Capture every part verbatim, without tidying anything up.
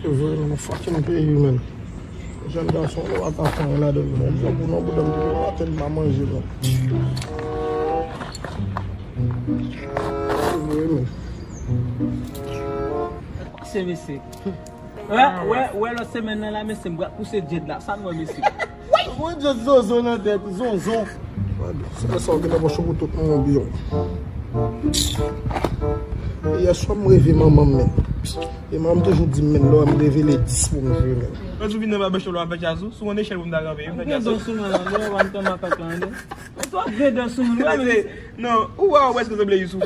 Vre, nou fucking peyi, men. Jèn gason, nou pa ka fè anyen ladan l, men. Yon pou non, pou dam ki pa tèl pa manje, men. Vre, men. Pase, mesye. Wè, wè, wè, lòt semèn nan la, mesye, m pral pouse Djed la. Sa n wè, mesye? Mwen just zonzon nan tèt, zonzon. Se sa w gen nan pòch ou pou tout moun byen. Yè swa m reve manman m, men. E manman m toujou di m, men lè m reve le dis pou m jwe, men. Mwen tou vin nan babèch la avèk Jazou, sou yon nechèl pou m ta kanpe, m fè Jazou. Gen zon sou mwen la, lè w ap tan makak la, men. Mwen tou ap gen dan sou moun, wi, men. Non, ou wè, ou wè, se sanble Youssouf, a?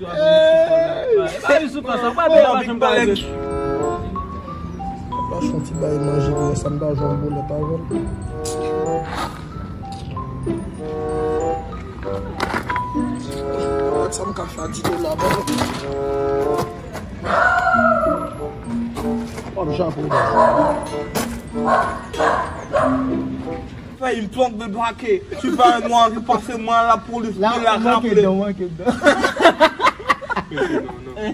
E pa Youssouf sa, ou pa vle pa janm pale de. Lach yon ti bay manje pou sa m ta jwenn boulèt avè l. Sa m ka fè a di dola, bon. W ap jape w. Fè une plainte de braquet. Tu vas noir, tu passes moi la police, la rappeler. Manke dan, manke dan.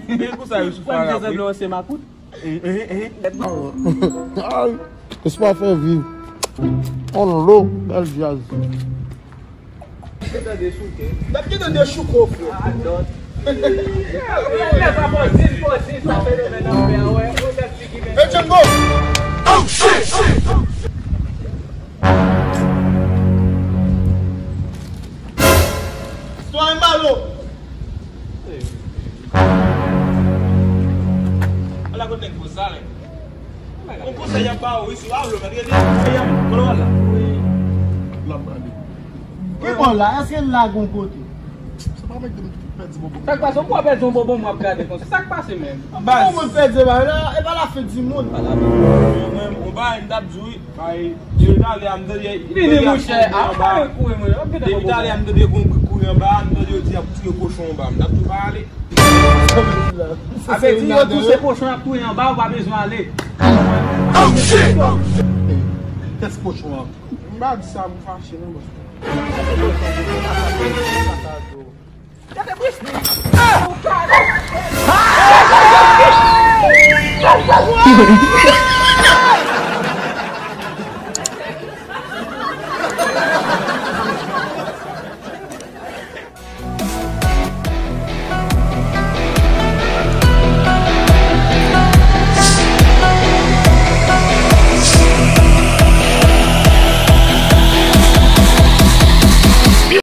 Men pou sa yo sou fara. Pwen se makout. Ay, se pa fè viv. On lo, bèl djaz. N ap kite de chouke, frè. Hey, Django! Oh, shit! Sitwayen Malo! Ala kote nèg boz sa, nèg. Yon konsèy y ap ba ou isi, w ap lòt, rele, rele, rele, kote w al la? L ap gade. Ki bò la? Èske l la gon kote? Se pa mèt de m ki pèdi bonbon. Sa k pase? Ou pa pèdi yon bonbon, m ap gade konsa. Sa k pase menm? Baz. Kòman mwen pèdi bagay la? E pa lafen di moun. Pa lafen di moun. Mwen, mwen, mwen, m t ap di w, wi. Bay, depi talè a m tande, vini, monchè. Depi talè a m tande gon bri kouri anba a, m tande yo di y ap touye kochon anba. M t ap tou pa ale. Sa vle di yo tou se kochon y ap touye anba, ou pa bezwen ale. Kès kochon an? M pa di sa, m fache non, bòs. Gade bris li.